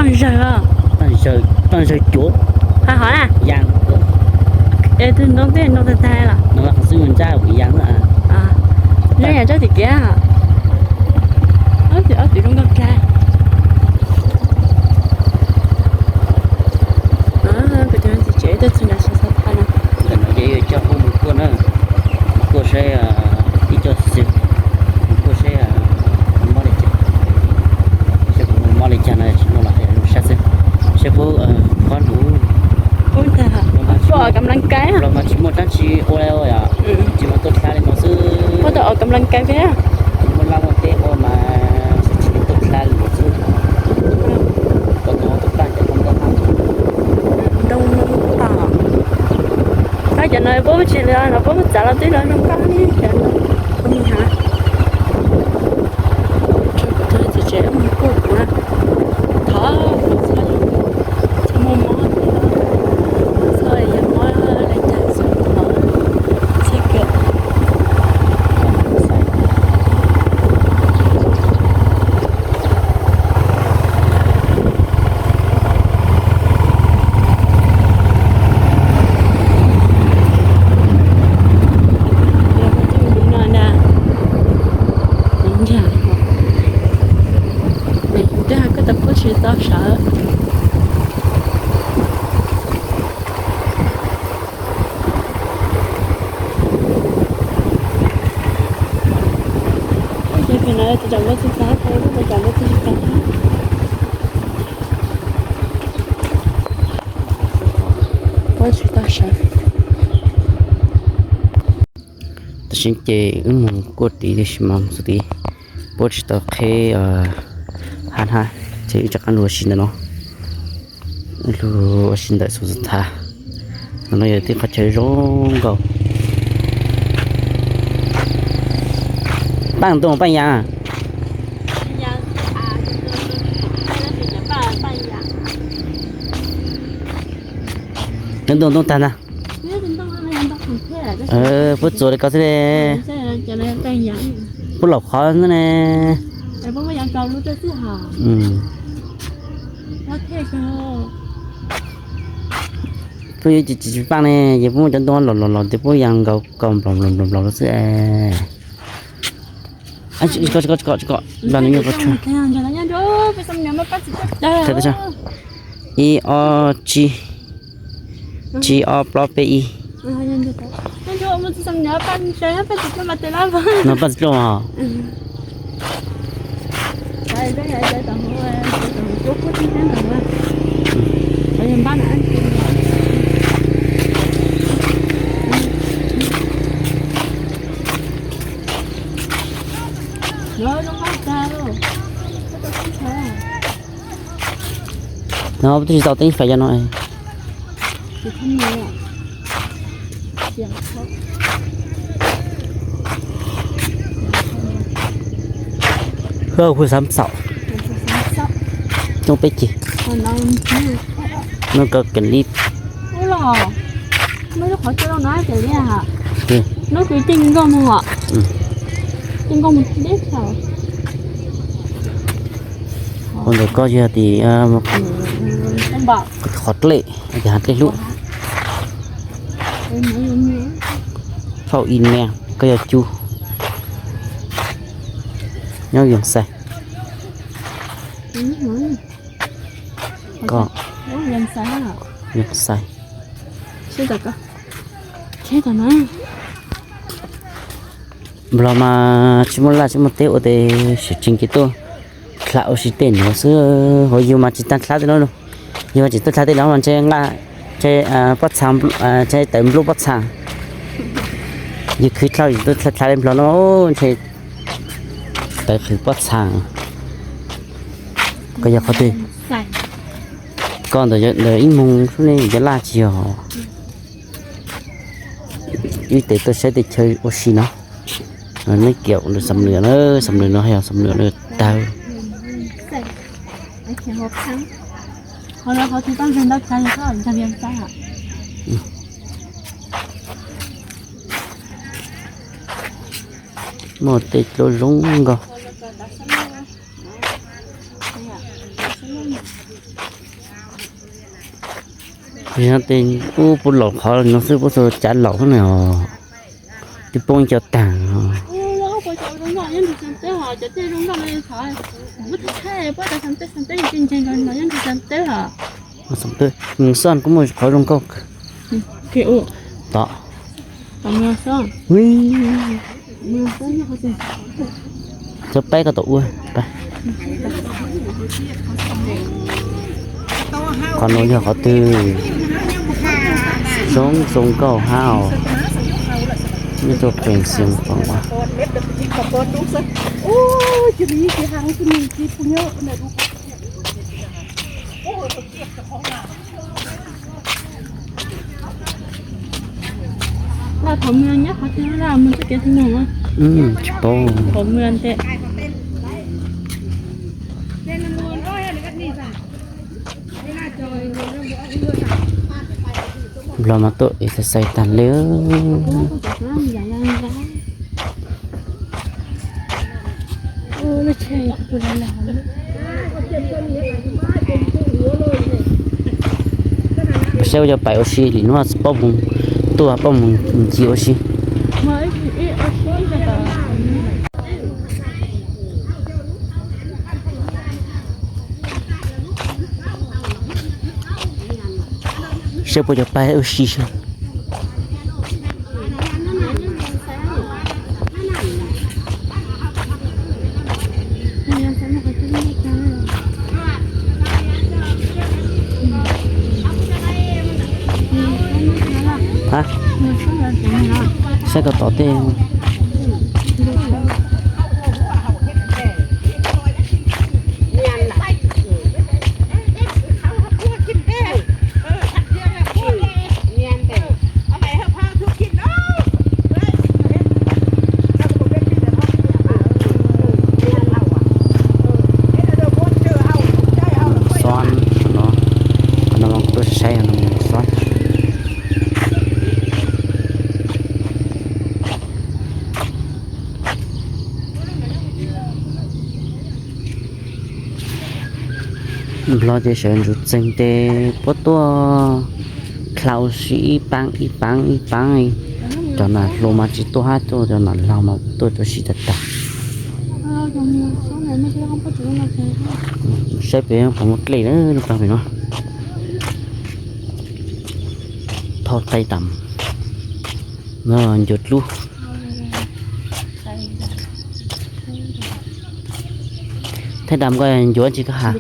Paj zawg, paj zawg cuav. Ha hov na. Yas. Es tus ntoo tej ntoo tag tag los? No qhov xwb mus ntsaj ua yas na. Ntsaj yas ntsaj tim kiab. Ob tim ob tim zoo nkauj kawg. Kuv cov txiv tsev tuaj txog nram sab xab thab no. Ntawm no ces yuav coj Pub mus kuaj na, mus kuaj saib, ib co xwb, mus kuaj saib mob li cas, saib puas mob li cas no tsis muaj los mus saib xwb, saib Pub qhob lus. Pub ntag, Pub ua kam laj kais los mas tsis muaj dab tsi ua li yom, tsis muaj tuaj dha li no xwb. Pub tau ua kam laj kais thiab. Tsis muaj laj muaj teb ua mas tsis tuaj dha li no xwb. Koj tus tuaj paj cov ntoo ntoo ntoo ntoo. Koj cov no Pub tsis li no, Pub txav los twb los zoo nkauj li cov no. Kuv mus hab. Tsis tsev mus kuaj kuv na. Thov txhob muaj mob, txhob yog mob li cas xwb thov txhij kawm. Koj tau puab tsis tau sawv. Puab tsis tau sawv. Tam sim ces wb mus kuaj tid tiam sis mas mus txog tid puab tsis tau qheb hab hab, ces wb rov qab lug ua si ntawm no. Lug ua si ntawm xus xus thav. Ntawm no yog tib qhov chaw zoo nkauj. Paaj ntoo paaj yas. Cov ntoo ntoo tag ntag. Puab txuas li ko xwb li. Puab laum qhov xwb ne. Puab yuav tsis tsis paaj ne, ces puab muab cov ntoo los los los ces puab yas nkaus kaus nplaum nplaum nplaum xwb. Ib ob tsib, tsib ob plaub peb ib. No paj txiv tluaj mas. No twb tsis tau teeb fais cov no. Hwj xav xaum. Coob peb ceg. No ko keem li. Ub los, muaj ib lub qhov coj loj no keem li. Lub kws ceej nkauj mus os. Ceej nkauj mus deb thaum. Ua ntawm koj yog tias qhov dlej, tias hav dlej hlub. Phauj i niam, koj yog cub. Nyob Yoos Xais. Koj Yoos Xais. Nplog mas tsis muaj laj tsis muaj teb ua tes siv tsees ces tuaj dlha ua si tej nuav xwb. Hos yug mas tsis tau dlha tej no, yug mas tsis tau dlha tej no mas ntshe nqa, ntshe pob txha, ntshe tawv nplua pob txha. Yug khwv dlhau yug tuaj dlha li Nplog no ntshe tawv qhwv pob txha. Koj yog qhov twg? Koj ntawm ib moog xwb ne, cov laj tsis yog. Wb tes tuaj saib teb chaws ua si no. Neb kiam xam lwm na, xam lwm no yog xam lwm na tawg. Muaj tej dluab zoo nkauj. Yog tej ub puab laus qhov no xwb puab txhua cav laus xwb na os. Twb poob cov taag. Mus xoj kuj muaj qhov zoo nkauj. Tom. Cov paib koj tom ua. Qhov no yog qhov twg? Zoo zoo nkauj hab os. Nyob rau Pheej Xeev Phoom. Tsis paub. Nplog mas tuaj exercise tag li. Saib ua cov pais ua si li no tsis paub mus tuaj paub mus ncig ua si. Saib puas cov pais ua si saib. Saib koj tod tej. Xob no, qhov no kuv tuaj saib no xob. Nplog ces sawv ntxuv txeeg tes puab tuaj dlhau si ib paab ib paab ib paab. Cov nam hluas mas tsis tuaj hab tuaj, cov nam laug mas tuaj tuaj si tag tag. Saib pem puas muaj dlej na lub paab pem no. Thauj thaij dam no ncuav dlub. Thaij dam koj ncuav ntsis koj has.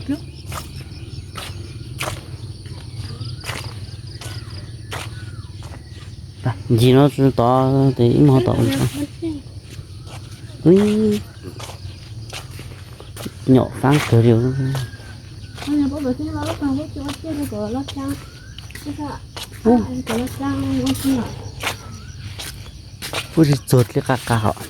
Ncig no tod tes ib muag tod. Nyom faab kawg li. Kuj tsis txuag dlej qab qab hos.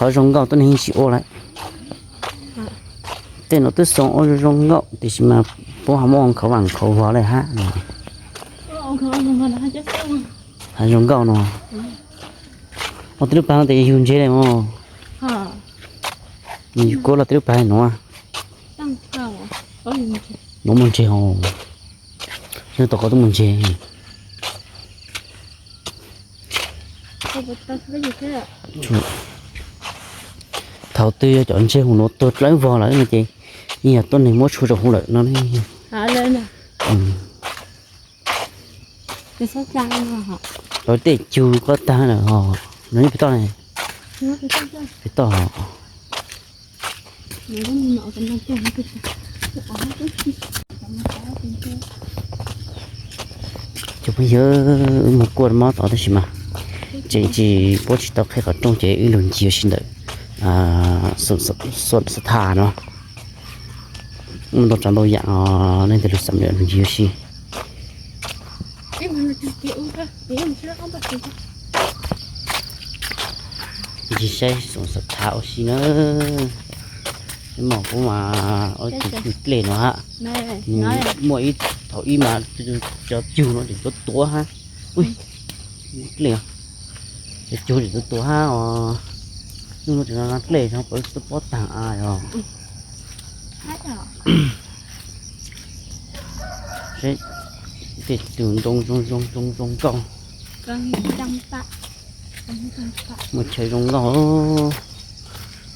Qhov zoo nkauj tuab neeg yeej tsis ua lawm. Tej no twb xoo ua zoo nkauj tiam sis mas puab ho muab ua nkhaus vam nkhaus vos li hab. Hav zoov nkauj no. Ua tej lub paag no tes yug ntseg li mog. Nws yug kuab los tej lub paag nuav. Nuav muaj ntseg os. Nyob tau qhov twb muaj ntseg. Thaum twg yog cov ntseg hu nuav tuag dlawb vog lawm no ces yeej yog tuab neeg muab tshua rau huv lawm no. Lawv tej cug koj tag lawm hos, no nyob pem toj ne. Pem toj. Cov phooj ywg, wb mus kuaj mob tod tab sis mas tseem tsis, puab tsis tau qheb qhov rooj ces wb lug ncig ua si ntawm Xuam Tha no. Wb ntau tsav ntau yam os, leej twg lug xam lug ncig ua si. Saib xoom xav thav ua si na. Ib mos kuv mas ua tus kwj dlej no hab, nws muaj ib thaum ib mas cov cug no tseem tuav tuav hab. Dlej, cov cug tseem tuav tuav hab os. Hnub no tseem no dlej no pab pob taag a os. Tej tug ntoo zoo zoo zoo zoo nkauj. Muaj chaw zoo nkauj.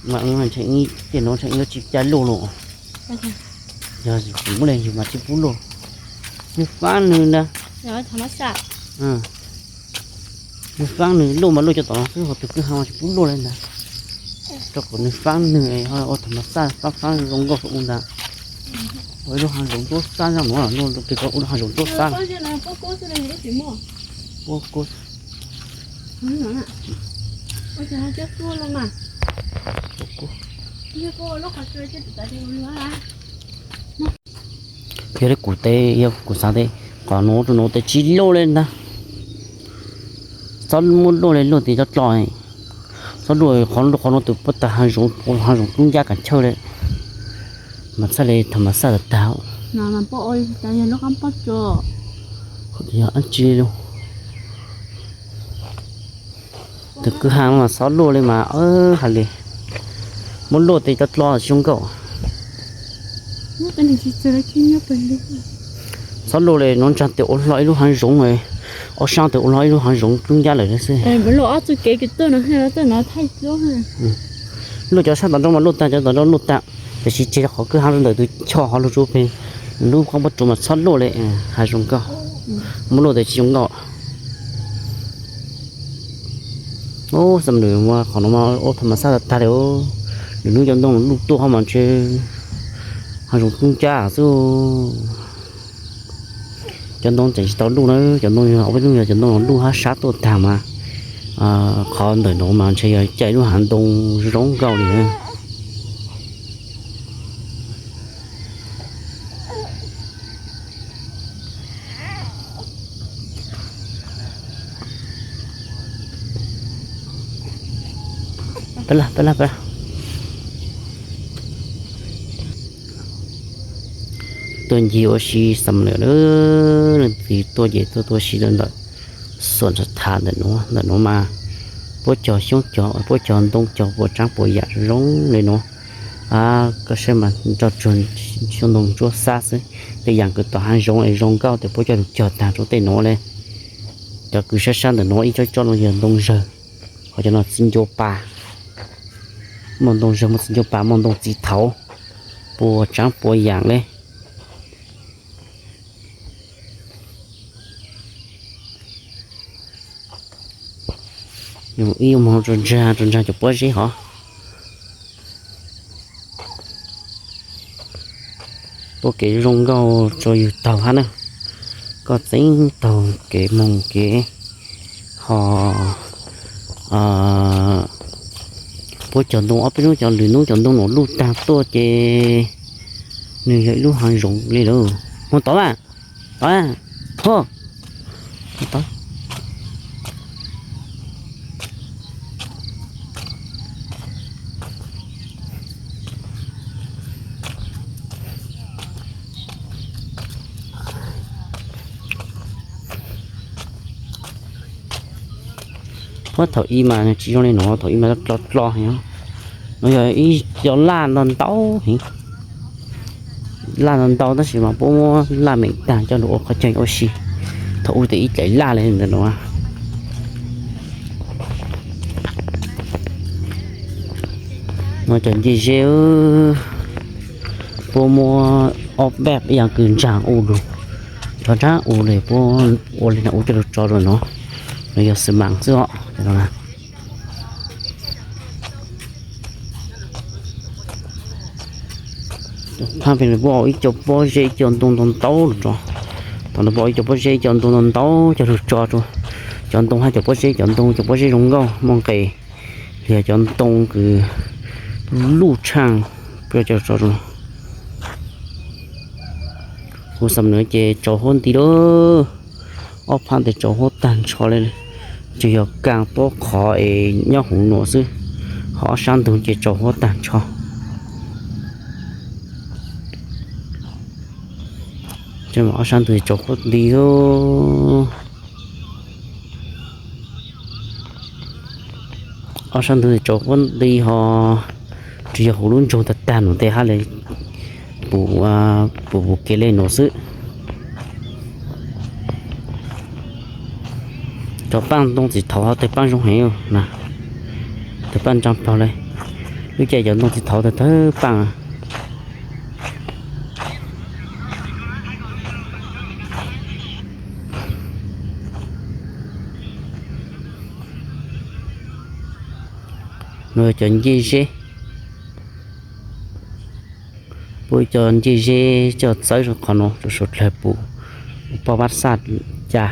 Mas tej nuav tseem ib tsi ca luaj los. Yog kuv muab le yug mas tsi pub luaj. Nws faab nws ntag. Nws faab nws luaj mas luaj cov tom no xwb, ho tug kwj ha mas tsi pub luaj le ntag. Rau qhov nws faab nws ua tham mas xaj faab faab zoo nkauj ua ntag. Ua ib lub hav zoov tuab xab zaj nuav, luaj kawg ua lub hav zoov tuab xab. Yog le kuv tes, yog kuv xav tes qhov nuav rau nuav tes tsi luaj le ntag. Txhob muab luaj le, luaj tes cov dlo, txhob luaj qhov, qhov nuav tus puab tag hav zoov, hav zoov tub ncab kav chawj le, mas txhaj le tham mas xaj tag tag. Yog dab tsi le los? Tus kwj ha mas txhob luaj le mas, hais le, muab luaj tes cov dlo zoo nkauj. Txhob luaj le, nuav ntsaag tes ua hlo ib lub hav zoov, ob sab tes ua hlo ib lub hav zoov tub ncab lawm xwb. Luaj cov sab tom nraud mas luaj tag, cov tom nraud luaj tag, tab sis tseg rau qhov kwj ha rau ntawm tus choj hov lug rua peg, lub qaab pob tsuas mas txhob luaj le, hav zoov nkauj, muab luaj tes tsi zoo nkauj. Ub, xam nws muab qhov no mas ua tham mas xaj tag tag le. Lwm hnub cov ntoo luj tuaj ho mas ntshe hav zoov tub ncab xwb. Cov ntoo tseem tsis tau luj na, cov ntoo yog ob peb hnub yog cov ntoo luj hab sab tuaj tag mas, qhov ntawm nuav mas ntshe yog ca ib lub hav ntoo zoo nkauj li na. Tuaj ncig ua si xam lawm, leej txiv tuaj ces tuaj tuaj si ntawm xuam ntshav thav ntawm nuav, ntawm nuav mas puab cog xyoob cog, puab cog ntoo cog puas tsaav puas yaam zoo le nuav. Koj saib mas nroj tsuag xyoob ntoo ntsuab xab xwb, tej yaam kws tom hav zoov es zoo nkauj tes puab coj lug cog tag rua tej nuav le. Cov kws sab sab ntawm nuav ib tsob tsob nuav yog ntoo zawg, ho cov no txiv ncua pas, muaj ntoo zawg, muaj txiv ncua pas, muaj ntoo txiv thaud, puas tsaav puas yaam le. Ib moog rua nraag, rua nraag cov pob zeb hov. Puab kev zoo nkauj rua yug taug hab na. Koj txeev taug kev moog kev ho puab cog ntoo ob peb hnub, cov lwm hnub cov ntoo nuav luj taag tuaj ces nwg yog ib lub hav zoov le lawm. Moog tod mas, tod, ho, tod. Puab thaum ub mas tsis zoo le nuav, thaum ub mas dlo dlo heev. Nuav yog ib co laj ntau ntau heev, laj ntau ntau tab sis mas puab muab laj meem tag coj lug ua qhov chaw ua si. Thaum ub tes ib dlaim laj le ntawm nuav. Nuav cov ncej zeb, puab muab ob peb yam kws ntsaag ua lug, cov nraag ua le puab ua le nuav ua coj lug tso rua nuav, nuav yog xwm maam xwb os. Phab pem puab ua ib co pob zeb ib co ntoo ntau ntau lug tso. Thaum no puab ua ib co pob zeb ib co ntoo ntau ntau coj lug tso rua. Cov ntoo hab cov pob zeb, cov ntoo cov pob zeb zoo nkauj muaj nqis, yog cov ntoo kws luj tshaaj, puab coj tso rua. Kuv xam nuav ces tsaus huab nti lawm, ob phab tes tsaus huab tag nrho le, tsuas yog kaaj tuab qhov es nyob huv nuav xwb. Ho ob sab ntug ces tsaus huab tag nrho. Ob sab ntug tsaus huab nti. Ob sab ntug tsaus huab nti ho tsis yog hauv lub nroog tag tag no tes hab li pum, pum pum kev li no xwb. Cov paaj ntoo txiv thaud ho tawg paaj zoo heev na, tawg paaj ntsaa plaws li. Lub caij cov ntoo txiv thaud tawg tawg paaj. No cov ncej zeb, puab cov ncej zeb coj txawb rau qhov no rau saum dlawg pum, poj vab xaj ca.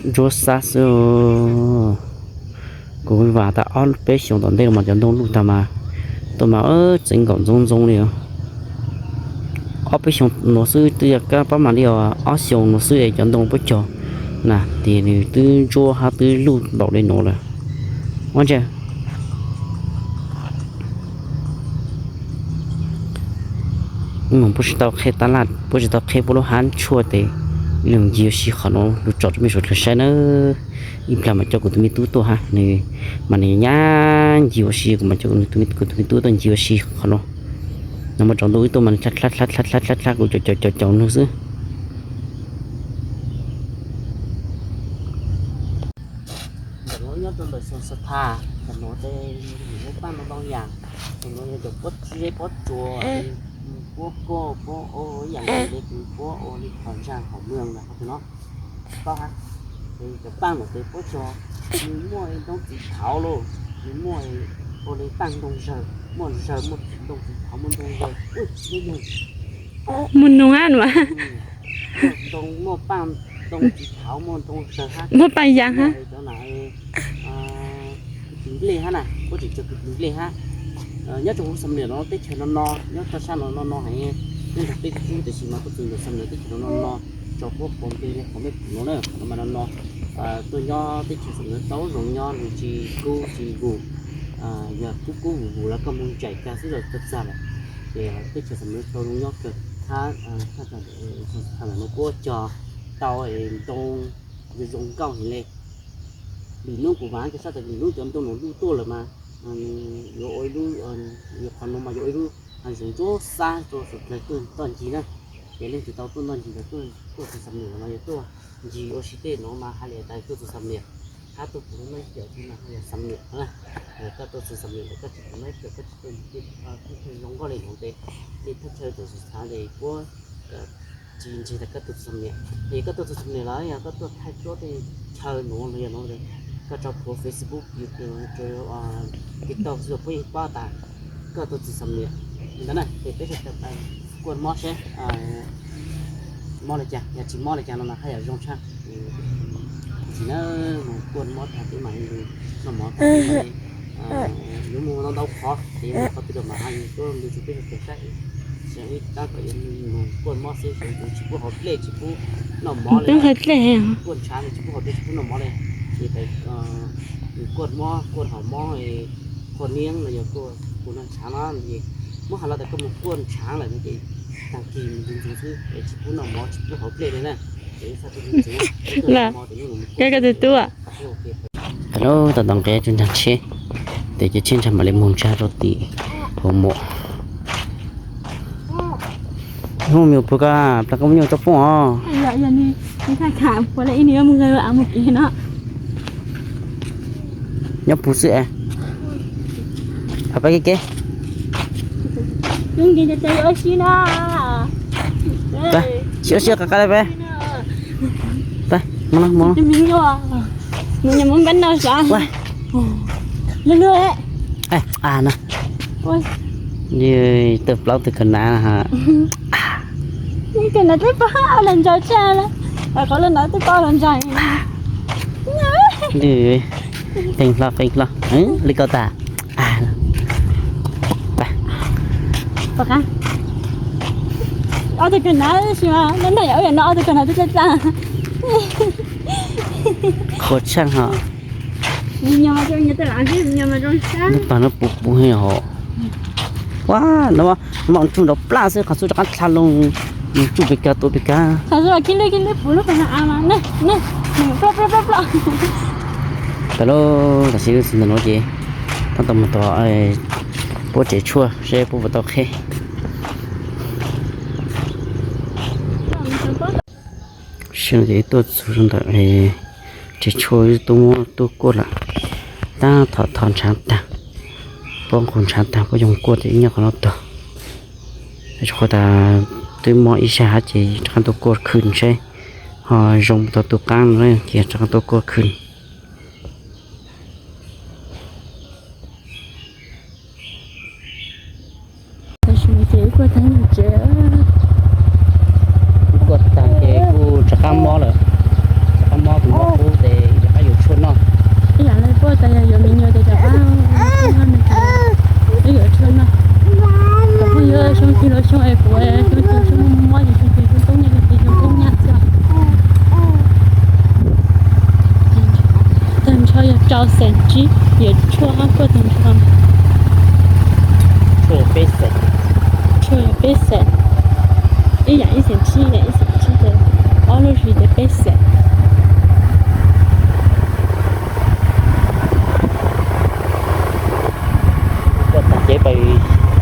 Ntsuab xab xwb. Kuv vam tas ob peb xyoos tom ntej los mas cov ntoo luj tag mas tuaj mas txeev nkaum ntxoov ntxoo li os. Ob peb xyoos no xwb twb yog kab pab mas li os, ob xyoos no xwb es cov ntoo puab cog na tes nws twb ntsuab hab twb luj npaum li no lawm. Ua ntsia, puab tsis tau qheb tab laj, puab tsis tau qheb puab lub hab tshuaj tes lug ncig ua si qhov no lug tsom rau mej suav dlawg saib nawb. Ib plag mas coj kuv tus me tub tuaj hab, nws mas nws nyab ncig ua si, kuv mas coj kuv tus me tub tuaj ncig ua si qhov no. No mas tsaus ntuj wb tuaj mas nws dlha dlha dlha dlha kuv caum caum caum nws xwb. Ntawm no nyob rau ntawm Xoo Xa Tha, ntawm no tes muaj paaj ntau ntau yam, ntawm no yog cov pob zeb pob tsuas, puab koj puab ua yam li tus puab ua li qhov zag qhov mloog ntawd qhov twg no. Paub hab, cov paaj ntawm tes puab cog, nws muaj ntoo txiv thaud lauj, nws muaj ua li paaj ntoo zawg, muaj zawg muaj ntoo txiv thaud muaj ntoo zawg, muaj noog hab, muaj ntoo, muaj paaj ntoo txiv thaud muaj ntoo zawg hab, muaj paaj yas hab. Cov no kwv tw nplej hab na, puab tseem cog kwv tw nplej hab. Nyob rau huv Xam Liam no teb chaws no no, nyob rau sab no no no heev, nyob nrog peb kub, tiam sis mas tuaj txug ntawm Xam Liam teb chaws no no no, tsaus huab nti li qhov mej pum no na, qhov no mas no no. Tuaj nyob teb chaws Xam Liam tau zoo nyob, nws tsis kub tsis nkus, yog kub kub vus vus los koj moog nraim kag xwb los txag txag lawm. Ces teb chaws Xam Liam tau zoo nyob kawg hab, thaum no puab cog tau ntoo zoo zoo nkauj heev le. Lwm hnub kuv vaam tias sab tas lwm hnub cov ntoo no luj tuaj lawm mas yuav ua ib lub, qhov no mas yuav ua ib lub hav zoov ntsuab xab rau suav dlawg tuaj ntoj ncig na. Ces leej twg tau tuaj ntoj ncig los tuaj txug Xam Liam los yog tuaj ncig ua si tej no mas hab li tas tuaj txug Xam Liam, hab tuaj pum lub mab yawm tib mas hab yog Xam Liam na. Koj tuaj txug Xam Liam lawm koj tsis pum mab yawm, koj tsis tuaj ncig tej thaj chaw zoo nkauj li no tes, tej thaj chaw txawm xav tes puab tsis ntseeg tas koj tuaj txug Xam Liam. Yog koj tuaj txug Xam Liam los yog koj tuaj thaij cuab tej chaw nuav los yog nuav, koj tso plhuav Facebook, YouTube, TikTok xwb los puab yeej paub tas koj tuaj txug Xam Liam. Li ntawd na ces peb sawv daws kuaj mob seb mob li cas, yog tsis mob li cas no mas haj yam zoo tshaj. Tab sis na, mus kuaj mob tag peb mam li noj mov tag peb mam li yuav mus ntau ntau qhov, ces yuav mus qhov twg los mas haj yam tuaj ntu zus peb sawv daws saib. Xyov ib tab tom yuav mus kuaj mob xwb, xyov tsis pub hauv dlej tsis pub noj mov li, kuaj ntshaav li tsis pub hauv dlej tsis pub noj mov li. Ces kuaj mob kuaj haus mob, kuaj niab los yog kuaj noj ntshaav no, muab has los tas koj mus kuaj ntshaav lawm no ces tag kis mus ntxuv ntxuv xwb es tsis pub noj mov tsis pub hauv dlej li na. Ces ib txhia tus ntxuv, ib tug noj mov tes hnub no mus kuaj. Thaum no tab tom nqes rau nraag tsheb, tes caij tsheb nraag mam li moog nraag rau tim hauv mom. Hnub me nyuam pug ko, plag koj muab nyuj rau poob os. Nyob pug xwb es. Pab kev kev. Sib ua siab qab qab li peb. Peb mus no mus no. Mus no mus npab no sav. Lwg lwg. A no, tawg plaub tug kawg na ha. Kawg na twb pab los ntsaws tsa la, qhov los no twb pab los ntsaws. Feej hlo feej hlo li ko tas. Ob tug kawg na sis no no ob tug kawg na twb tsa tsa. Qhuav tshaj ho. Lub pag no puv puv heev hos. Ua, no mas tsuj nrov plaj xwb, qhov txhua rov qab dlha loo, tsuj pes kag tuav pes kag. Tau lauj, tam sim lub txog ntawm no ces tab tom mus tom puab tsev tshuaj seb puab puas tau qheb. Sij hawm no ces wb tuaj txug ntawm tsev tshuaj, wb tuaj muab tub kuaj lawm. Tab tom tho ntshav tag, puab nqus ntshav tag puab yuav kuaj ces wb nyob qhov no tog. Tsis qhuav tas twb mob ib sab hab ces rov qab tuaj kuaj khw seb ho zoo puas tau tu qaab no ces rov qab tuaj kuaj khw. Tam sim no ces wb kuaj tag tsev, kuaj tag ces kuj rov qab mob lawm, rov qab mob tus mob kub ces rov qab yuav tshuaj noj. Ib yam li kuaj tas yog yuav me nyuam ces rov qab noj me, wb yuav tshuaj noj. Cov phooj ywg, xyoo twg los xyoo es kuv, xyoo twg xyoo mob mob ces xyoo twg xyoo tub nyab ces xyoo tub nyab xwb. Tag nrho yog rau xees tsib, yuav tshuaj hab kuaj tag nrho. Tshuaj yog peb xees, tshuaj yog peb xees, ib yam ib xees tsib, ib yam ib xees tsib ces ob lub zis ces peb xees. Kuaj tag ces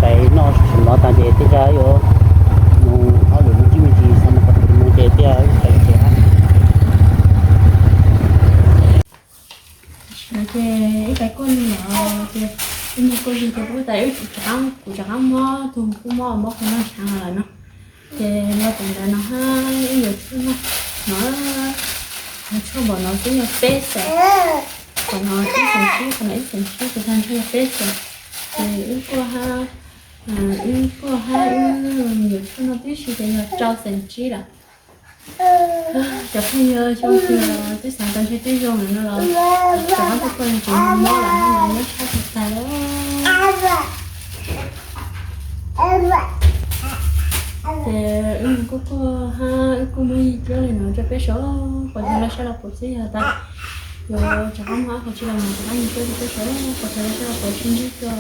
pais noj tshais mov tag ces tej zag yuav mus hauj lwm me ntsis me ntsis xav mus qhov twg mus ces thiaj pais tsev hab. Tam sim no ces wb pais kuaj lwg lawm ces wb mus kuaj lwg ces kuv tas wb, kuv rov qab mob tug kub mob mob qhov noj tshaav lawm no. Ces los tom ntawd no hab wb yuav tshuaj noj no, tshuaj npaum no twb yog peb xees, qhov no ib xees tsib, qhov no ib xees tsib ces tag nrho yog peb xees. Ces wb kuaj hab, wb kuaj hab wb yuav tshuaj noj tib si ces yog rau xees tsib lawm. Cov phooj ywg, xyoo twg twb xav tau ntshe twb zoo lawm no los rov qab tuaj kuaj tsev mob lawm hab no mob tshab tag tag lawm. Ces wb kuj kuaj hab wb kuj muab yig cuab li no rau peb saib, qhov chaw laj sab los pum xwb yog tas yuav rov qab muab qhov tsi los mus rov qab yig cuab rau peb saib, qhov chaw laj sab los pum sib ntsib dua.